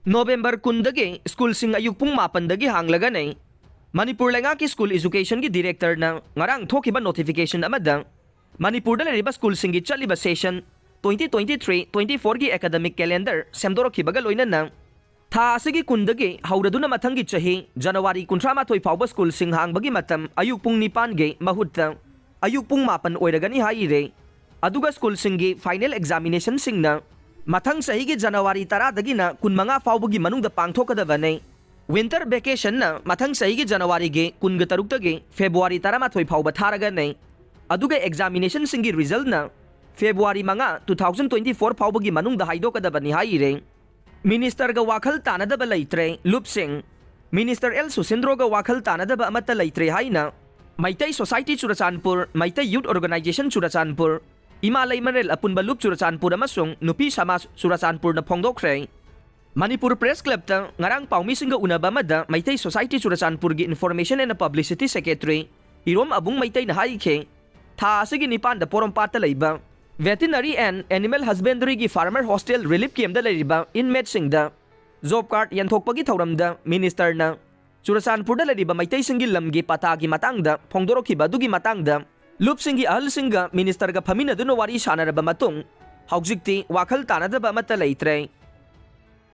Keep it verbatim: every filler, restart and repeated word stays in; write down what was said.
November ꯀꯨꯟꯗꯒꯤ ꯁ꯭ꯀꯨꯜꯁꯤꯡ ꯑꯌꯨꯛ ꯄꯨꯡ ꯃꯥꯄꯟꯗꯒꯤ ꯍꯥꯡꯂꯒꯅꯤ꯫ ꯃꯅꯤꯄꯨꯔ ꯂꯩꯉꯥꯛꯀꯤ ꯁ꯭ꯀꯨꯜ ꯑꯦꯖꯨꯀꯦꯁꯟꯒꯤ ꯗꯤꯔꯦꯛꯇꯔꯅ ꯉꯔꯥꯡ ꯊꯣꯛꯈꯤꯕ ꯅꯣꯇꯤꯐꯤꯀꯦꯁꯟ ꯑꯃꯗ ꯃꯅꯤꯄꯨꯔꯗ ꯂꯩꯔꯤꯕ ꯁ꯭ꯀꯨꯜꯁꯤꯡꯒꯤ ꯆꯠꯂꯤꯕ session twenty twenty three twenty ꯐꯣꯔꯒꯤ ꯑꯦꯀꯥꯗꯃꯤꯛ ꯀꯦꯂꯦꯟꯗꯔ ꯁꯦꯝꯗꯣꯔꯛꯈꯤꯕꯒ ꯂꯣꯏꯅꯅ ꯊꯥ ꯑꯁꯤꯒꯤ ꯀꯨꯟꯗꯒꯤ ꯍꯧꯔꯗꯨꯅ ꯃꯊꯪꯒꯤ ꯆꯍꯤ ꯖꯅꯋꯥꯔꯤ ꯀꯨꯟꯊ꯭ꯔꯥ ꯃꯥꯊꯣꯏ ꯐꯥꯎꯕ ꯁ꯭ꯀꯨꯜꯁꯤꯡ ꯍꯥꯡꯕꯒꯤ ꯃꯇꯝ ꯑꯌꯨꯛ ꯄꯨꯡ ꯅꯤꯄꯥꯟꯒꯤ ꯃꯍꯨꯠꯇ ꯑꯌꯨꯛ ꯄꯨꯡ ꯃꯥꯄꯟ ꯑꯣꯏꯔꯒꯅꯤ ꯍꯥꯏꯔꯦ꯫ ꯑꯗꯨꯒ ꯁ꯭ꯀꯨꯜꯁꯤꯡꯒꯤ ꯐꯥꯏꯅꯦꯜ ꯑꯦꯛꯖꯥꯃꯤꯅꯦꯁꯟꯁꯤꯡꯅ ꯃꯊꯪ ꯆꯍꯤꯒꯤ ꯖꯅꯋꯥꯔꯤ ꯇꯔꯥꯗꯒꯤꯅ ꯀꯨꯟꯃꯉꯥ ꯐꯥꯎꯕꯒꯤ ꯃꯅꯨꯡꯗ ꯄꯥꯡꯊꯣꯛꯀꯗꯕꯅꯤ꯫ ꯋꯤꯟꯇꯔ ꯚꯦꯀꯦꯁꯟꯅ ꯃꯊꯪ ꯆꯍꯤꯒꯤ ꯖꯅꯋꯥꯔꯤꯒꯤ ꯀꯨꯟꯒ ꯇꯔꯨꯛꯇꯒꯤ ꯐꯦꯕ꯭ꯔꯨꯋꯥꯔꯤ ꯇꯔꯥꯃꯥꯊꯣꯏ ꯐꯥꯎꯕ ꯊꯥꯔꯒꯅꯤ꯫ ꯑꯗꯨꯒ ꯑꯦꯛꯖꯥꯃꯤꯅꯦꯁꯟꯁꯤꯡꯒꯤ ꯔꯤꯖꯜꯅ ꯐꯦꯕ꯭ꯔꯨꯋꯥꯔꯤ ꯃꯉꯥ, two thousand twenty four ꯐꯥꯎꯕꯒꯤ ꯃꯅꯨꯡꯗ ꯍꯥꯏꯗꯣꯛꯀꯗꯕꯅꯤ ꯍꯥꯏꯔꯦ꯫ ꯃꯤꯅꯤꯁꯇꯔꯒ ꯋꯥꯈꯜ ꯇꯥꯅꯗꯕ ꯂꯩꯇ꯭ꯔꯦ, ꯂꯨꯞꯁꯤꯡ꯫ ꯃꯤꯅꯤꯁꯇꯔ ꯑꯦꯜ ꯁꯨꯁꯤꯟꯗ꯭ꯔꯣꯒ ꯋꯥꯈꯜ ꯇꯥꯅꯗꯕ ꯑꯃꯠꯇ ꯂꯩꯇ꯭ꯔꯦ ꯍꯥꯏꯅ ꯃꯩꯇꯩ ꯁꯣꯁꯥꯏꯇꯤ ꯆꯨꯔꯆꯥꯟꯄꯨꯔ, ꯃꯩꯇꯩ ꯌꯨꯠ ꯑꯣꯔꯒꯅꯥꯏꯖꯦꯁꯟ ꯆꯨꯔꯆꯥꯟꯄꯨꯔ, ꯏꯃꯥ ꯂꯩꯃꯔꯦꯜ ꯑꯄꯨꯟꯕ ꯂꯨꯞ ꯆꯨꯔꯆꯥꯟꯄꯨꯔ ꯑꯃꯁꯨꯡ ꯅꯨꯄꯤ ꯁꯃꯥꯖ ꯆꯨꯔꯆꯥꯟꯄꯨꯔꯅ ꯐꯣꯡꯗꯣꯛꯈ꯭ꯔꯦ꯫ ꯃꯅꯤꯄꯨꯔ ꯄ꯭ꯔꯦꯁ ꯀ꯭ꯂꯕꯇ ꯉꯔꯥꯡ ꯄꯥꯎꯃꯤꯁꯤꯡꯒ ꯎꯅꯕ ꯑꯃꯗ ꯃꯩꯇꯩ ꯁꯣꯁꯥꯏꯇꯤ ꯆꯨꯔꯆꯥꯟꯄꯨꯔꯒꯤ information and publicity secretary Irom Abung ꯃꯩꯇꯩꯅ ꯍꯥꯏꯈꯤ, ꯊꯥ ꯑꯁꯤꯒꯤ ꯅꯤꯄꯥꯟꯗ ꯄꯣꯔꯣꯝꯄꯥꯠꯇ ꯂꯩꯕ ꯚꯦꯇꯤꯅꯔꯤ ꯑꯦꯟ ꯑꯦꯅꯤꯃꯦꯜ ꯍꯁꯕꯦꯟꯗꯔꯤꯒꯤ ꯐꯥꯔꯃꯔ ꯍꯣꯁꯇꯦꯜ ꯔꯤꯂꯤꯐ ꯀꯦꯝꯞꯇ ꯂꯩꯔꯤꯕ ꯏꯟꯃꯦꯠꯁꯤꯡꯗ ꯖꯣꯕ ꯀꯥꯔꯗ ꯌꯦꯟꯊꯣꯛꯄꯒꯤ ꯊꯧꯔꯝꯗ ꯃꯤꯅꯤꯁꯇꯔꯅ ꯆꯨꯔꯆꯥꯟꯄꯨꯔꯗ ꯂꯩꯔꯤꯕ ꯃꯩꯇꯩꯁꯤꯡꯒꯤ ꯂꯝꯒꯤ ꯄꯇꯥꯒꯤ ꯃꯇꯥꯡꯗ ꯐꯣꯡꯗꯣꯔꯛꯈꯤꯕ ꯑꯗꯨꯒꯤ ꯃꯇꯥꯡꯗ ꯂꯨꯞꯁꯤꯡꯒꯤ ꯑꯍꯜꯁꯤꯡꯒ ꯃꯤꯅꯤꯁꯇꯔꯒ ꯐꯝꯃꯤꯟꯅꯗꯨꯅ ꯋꯥꯔꯤ ꯁꯥꯟꯅꯔꯕ ꯃꯇꯨꯡ ꯍꯧꯖꯤꯛꯇꯤ ꯋꯥꯈꯜ ꯇꯥꯅꯗꯕ ꯑꯃꯠꯇ ꯂꯩꯇ꯭ꯔꯦ꯫